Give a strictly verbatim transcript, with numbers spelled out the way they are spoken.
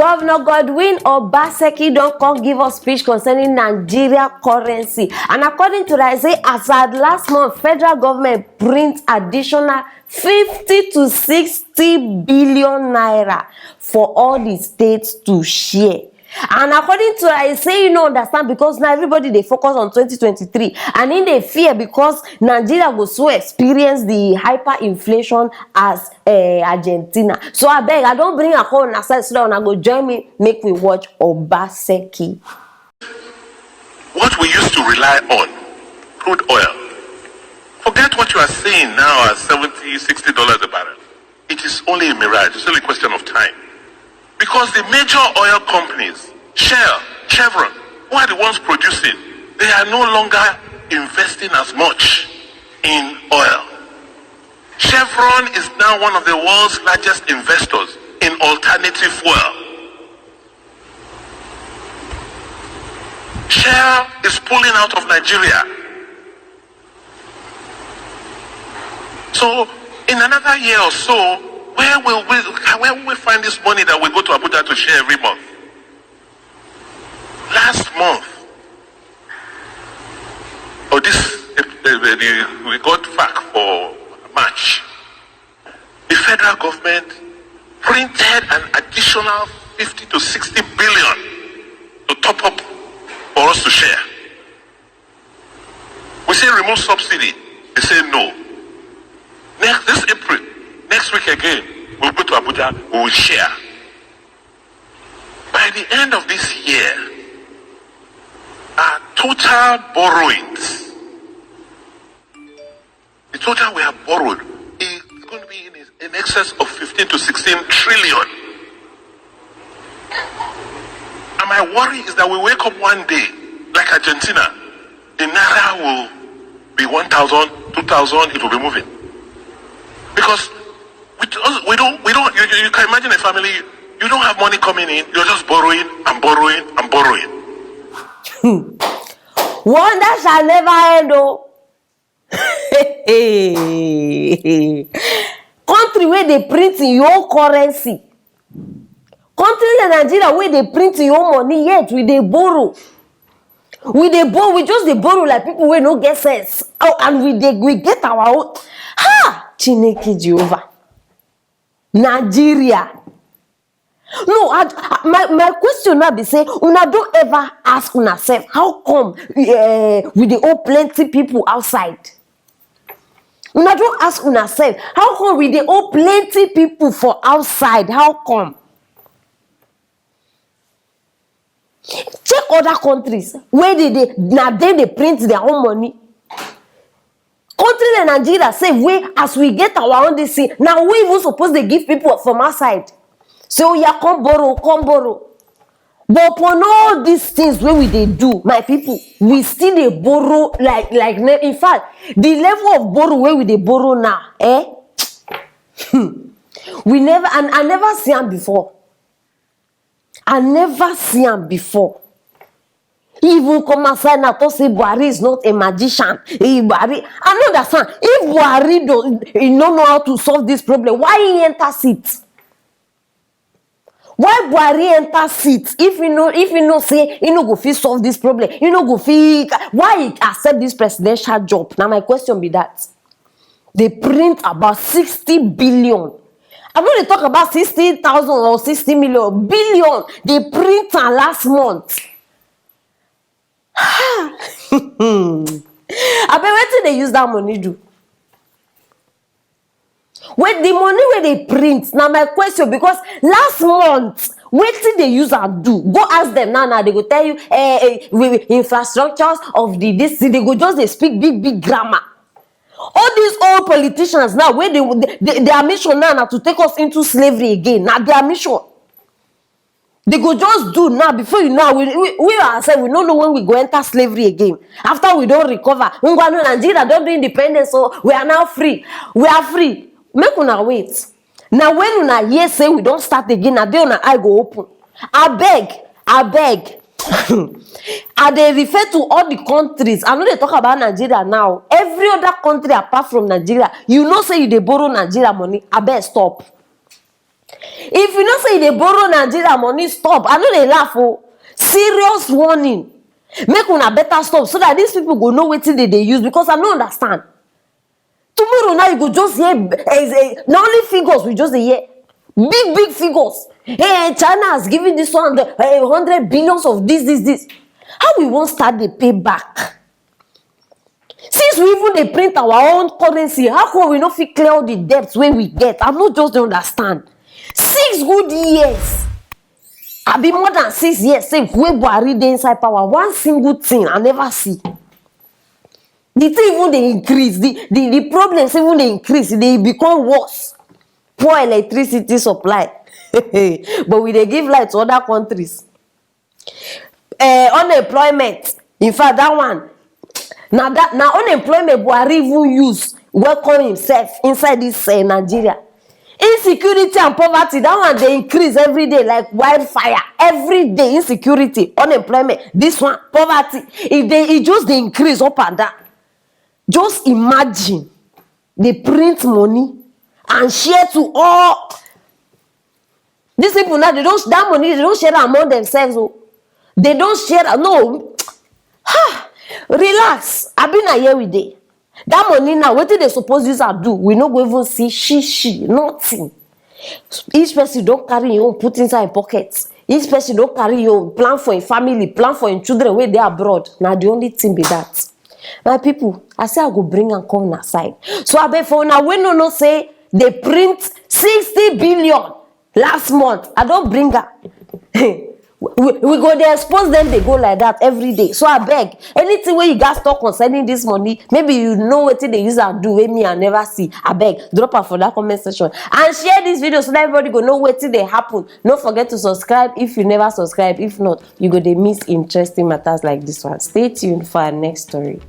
Governor Godwin Obaseki don come give us speech concerning Nigeria currency, and according to that, e say as at last month, federal government print additional fifty to sixty billion naira for all the states to share. And according to that, e say e no understand because now everybody dey focus on twenty twenty-three, and e dey fear because Nigeria go soon experience the hyperinflation as eh, Argentina. So abeg, I don bring am come una side so that una go join me, make we watch Obaseki. What we used to rely on, crude oil, forget what you are seeing now at seventy, sixty dollars a barrel. It is only a mirage. It's only a question of time. Because the major oil companies, Shell, Chevron, who are the ones producing, they are no longer investing as much in oil. Chevron is now one of the world's largest investors in alternative fuel. Shell is pulling out of Nigeria. So, in another year or so, where will we, where will we find this money that we go to Abuja to share every month? Last month, or this, eh, eh, the, we got back for March, the federal government printed an additional fifty to sixty billion to top up for us to share. We say remove subsidy, they say no. Next, this April, next week again, we'll go to Abuja, we will share. By the end of this year, our total borrowings, the total we have borrowed, is going to be in, in excess of fifteen to sixteen trillion. And my worry is that we wake up one day, like Argentina, the naira will be one thousand, two thousand, it will be moving. Because we, don't- we don't, we don't, you, you, you can imagine a family, you don't have money coming in, you're just borrowing and borrowing and borrowing. Wonder shall never end o. Country wey dey print im own currency, country like Nigeria wey dey print im own money, yet we dey borrow. We dey borrow, we just dey borrow like people wey no get sense. Oh, and we dey, we get our own. Ha! Chineke Jehovah. Nigeria. No, I, I- my, my question now be say, una don ever ask una sef how come uh, we dey owe plenty people outside? Una don ask una sef how come we dey owe plenty people for outside? How come? Check other countries wey dey dey na dem dey print their own money. Country like Nigeria sef, wey as we get our own this thing, na we even suppose dey give people from outside. Say, "Oh yeah, come borrow, come borrow." But upon all these things wey we dey do, my people, we still dey borrow like like ne- in fact, the level of borrow wey we dey borrow now, eh? We never and I never see am before. I never see am before. He even come outside now talk say Buhari is not a magician. He Buhari, I no understand. If Buhari do, he no know how to solve this problem, why he enter seat? Why Buhari enter seat if he know if he know say he no go fit solve this problem? He no go fit. Why he accept this presidential job? Now my question be that. They print about sixty billion. I no dey talk about sixty thousand or sixty million, billion. They print am last month. Abeg, wetin dey use that money do? Wait, the money wey dey print, na my question, because last month, wetin dey use am do? Go ask them now, now they go tell you, eh, eh, we, we, infrastructures of the this thing, they go just dey speak big, big grammar. All these old politicians now, wey dey, they, their mission now na to take us into slavery again. Na their mission. They go just do now, before you know, we, we, we ourselves, we no know when we go enter slavery again. After we don recover, ngwanu, Nigeria don do independence, so we are now free. We are free. Make una wait. Na when una hear say we don start again, na there una eye go open. Abeg, abeg. I dey refer to all the countries. I no dey talk about Nigeria now. Every other country apart from Nigeria, you know say you dey borrow Nigeria money. Abeg, stop. If you know say you dey borrow Nigeria money, stop. I no dey laugh o. Serious warning. Make una better stop so that these people go know wetin dem dey use, because I no understand. Tomorrow now you go just hear, eh, eh, na only figures we just dey hear. Big, big figures. Hey, China has given this one, eh, hundred billions of this, this, this. How we wan start dey pay back? Since we even dey print our own currency, how come we no fit clear all the debts wey we get? I no just dey understand. Six good years, abi more than six years sef wey Buhari dey inside power, one single thing I never see. The thing even dey increase, the, the, the problems even dey increase, e dey become worse. Poor electricity supply, but we dey give light to other countries. Eh, unemployment, in fact, that one, na that, na unemployment Buhari even use welcome himself inside this, eh, Nigeria. Insecurity and poverty, that one dey increase every day like wildfire. Every day, insecurity, unemployment, this one, poverty, e dey, e just dey increase up and down. Just imagine, dey print money and share to all. These people now, they don't, that money, they don't share am among themselves o. They don't share am. No. Ha! Relax. Abi na here we dey. That money now, wetin dem suppose use am do, we no go even see shishi, nothing. Each person don carry im own put inside im pocket. Each person don carry im own, plan for im family, plan for im children wey dey abroad. Na the only thing be that. My people, I say I go bring am come una side. So abeg, for una wey no know say dem print sixty billion last month, I don bring am. We, we go dey expose dem dey go like that every day. So abeg, anything wey you gats talk concerning this money, maybe you know wetin dem use am do wey me I never see, abeg, drop am for that comment section and share this video so that everybody go know wetin dey happen. No forget to subscribe if you never subscribe. If not, you go dey miss interesting matters like this one. Stay tuned for our next story.